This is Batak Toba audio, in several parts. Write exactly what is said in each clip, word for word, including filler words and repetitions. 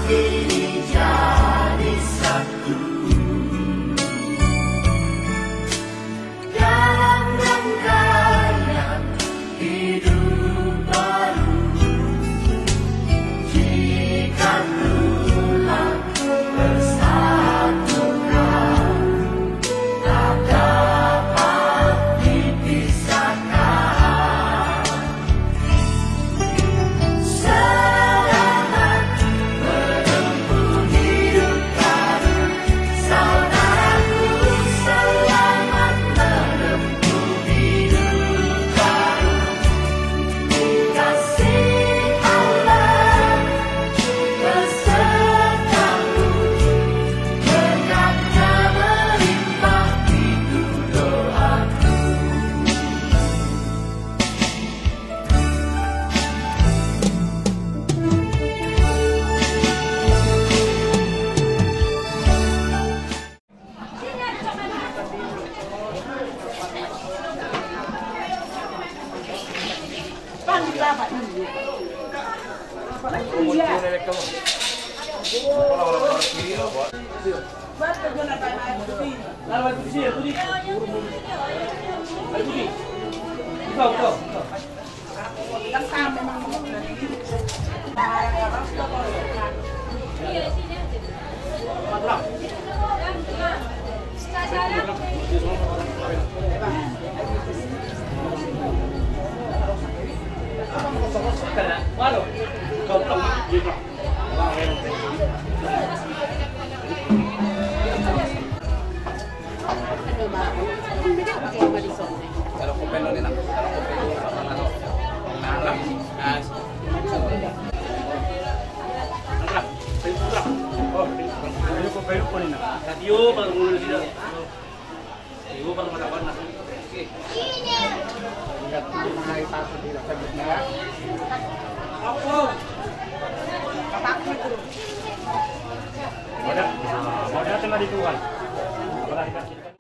Ini jadi satu dalam rangkaian hidup baru. Jika Tuhan bersatukan, tak dapat dipisahkan. Selamat menempuh hidup baru, saudaraku, selamat menempuh hidup baru. Dikasih Allah besertamu, berkatnya melimpah, itu doaku.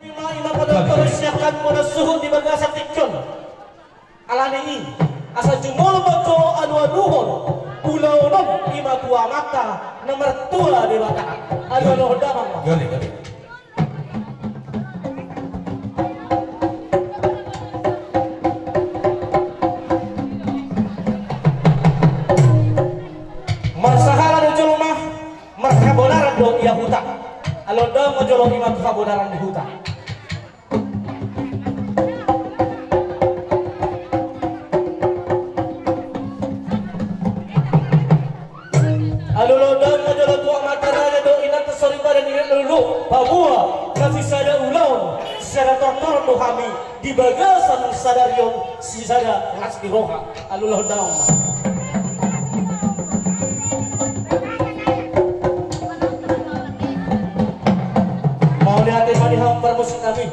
Ima, ima pada parsiapan muna suhut di bagasan tingki on. Alani i, asa jumolo ma jo alualuhon ulaon on, ima tu amanta na martua Debata. Alualuhon damang ma. Gari, gari. Marsahala do jolma, marhabonaran do ia huta. Alualuhon damang ma jolo ima tu habonaran ni huta. Alualuhon damang ma jolo tu amanta raja dohot inanta soripada ni na lolo, paboa na sisada ulaon, sisada tortor do hami di bagasan sadari on, sisada las ni roha. Alualuhon damang ma. Mauliate ma di hamu parmusik nami.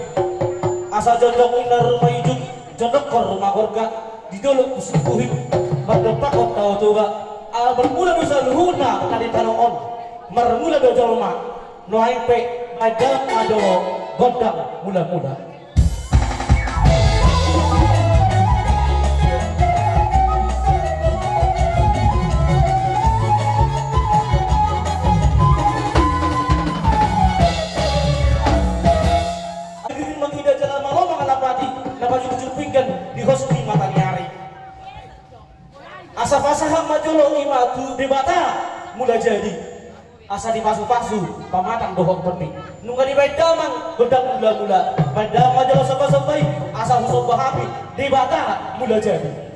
Asa jongjong inna ruma ijuk, jongjong ho ruma gorga, di dolok Pusuk Buhit, mardompakhon Tao Toba. Ala marmula do saluhutna na di tano on, marmula do jolma. Nuaeng pe, baen damang ma jo gondang mula-mula. Mangida jala malo mangalapati, na pajujur pinggan di hos ni mata ni ari. Asa pasahat ma jolo ima tu Debata Mula Jadi. Asa dipasu-pasu pamatang dohot tondi. Nunga dibaen damang gondang mula-mula. Baen damang ma jolo somba-somba i, asa husomba hami Debata Mula Jadi.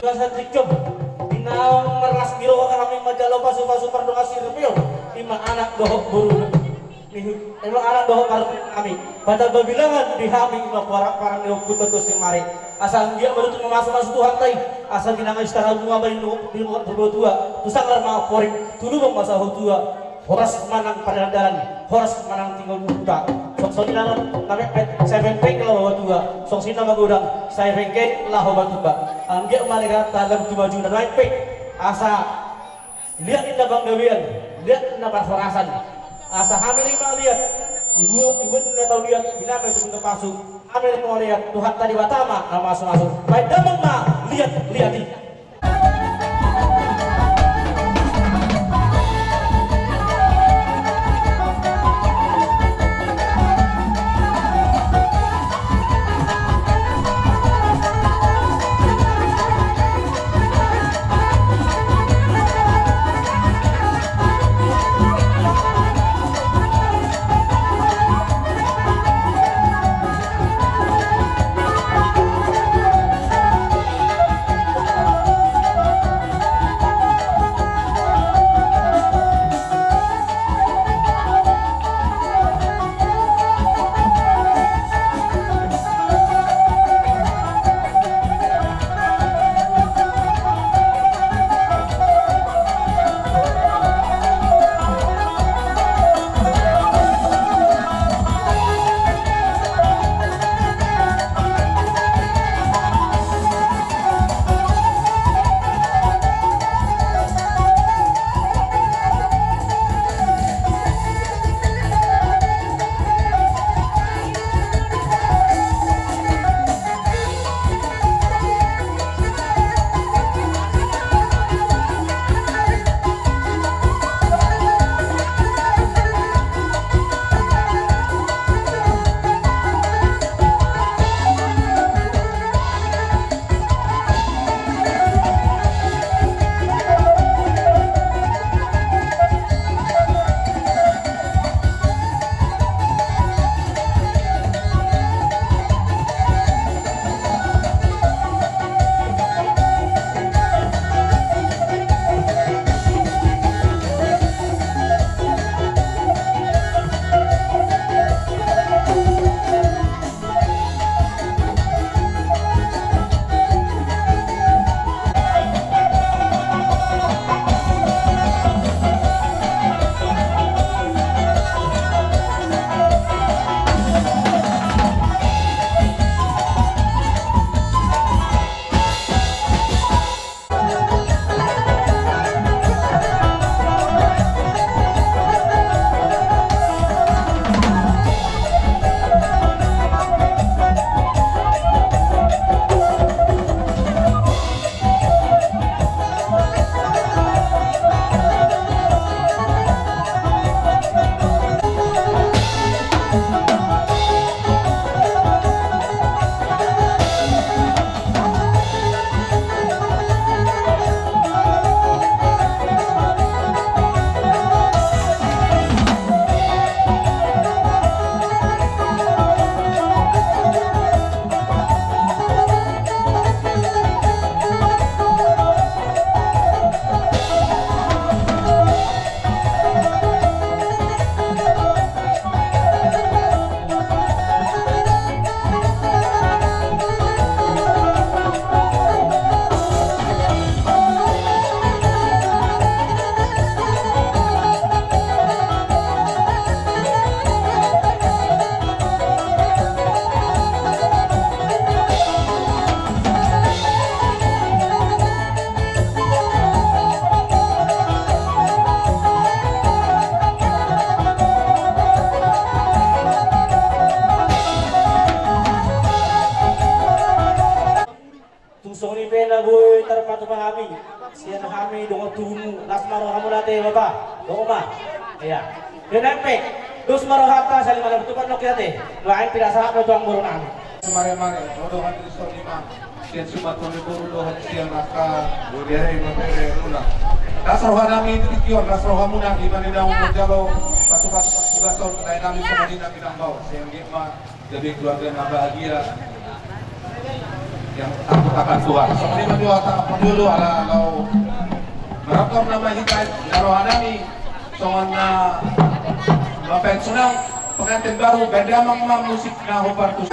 Gasan tingki on, di naung marlas ni roha hami manjalo pasu-pasu pardongan siripio, ima anak dohot boruna. Ima anak dohot boruna hami. Patamba bilangan di hami ima parang-parang ni ompunta Tondi Mare. Asa anggiat ma tutu mamasu-masu Tuhanta i, asa binanga istana bunga baen dohot di dohot tua, tu sanggar ma amporik, tu lubang ma sahutua. Horas manang pardalan, horas manang tinggal di huta. Songon i na mepet, sai pengpeng laho batua. Songon i na magodang, sai pengpeng laho batua. Anggiat ma na gabe lam tu maju na baen pe. Asa Liat ninna panggabean, liat ninna parhorasan. Asa hami lima liat, ibu, ibu ninna tau liat, binama ibu ninna pasu. Hami lima liat, Tuhanta Debata ma na mamasu-masu. Baen damang ma liat, liat i. Tung songon i pe na boi tarpatupa hami, sian hami dohot tubumu, las ma rohamuna ate bapa, dohot ma. Ia. Dena pe, dos ma rohanta, saling mala tutupan nongki ate. Nuaeng tidak sahat do tuang boru nami. Mare-mare, dohot hami songon i ma. Sian sumat ni boru dohot sian angka bere, ibebere, nang las roha nami di tingki on, las rohamuna, di mana naung manjalo pasu-pasu, pasupasu, lae nami songon i nami nang bau. Sian gema. Jadi keluarga na bahagia yang takut akan Tuhan. Songon i ma jo hata pandulu ala laho marokor nama hita, na roha nami songon na mambaen sonang pengantin baru, baen damang ma musik na hombar tu.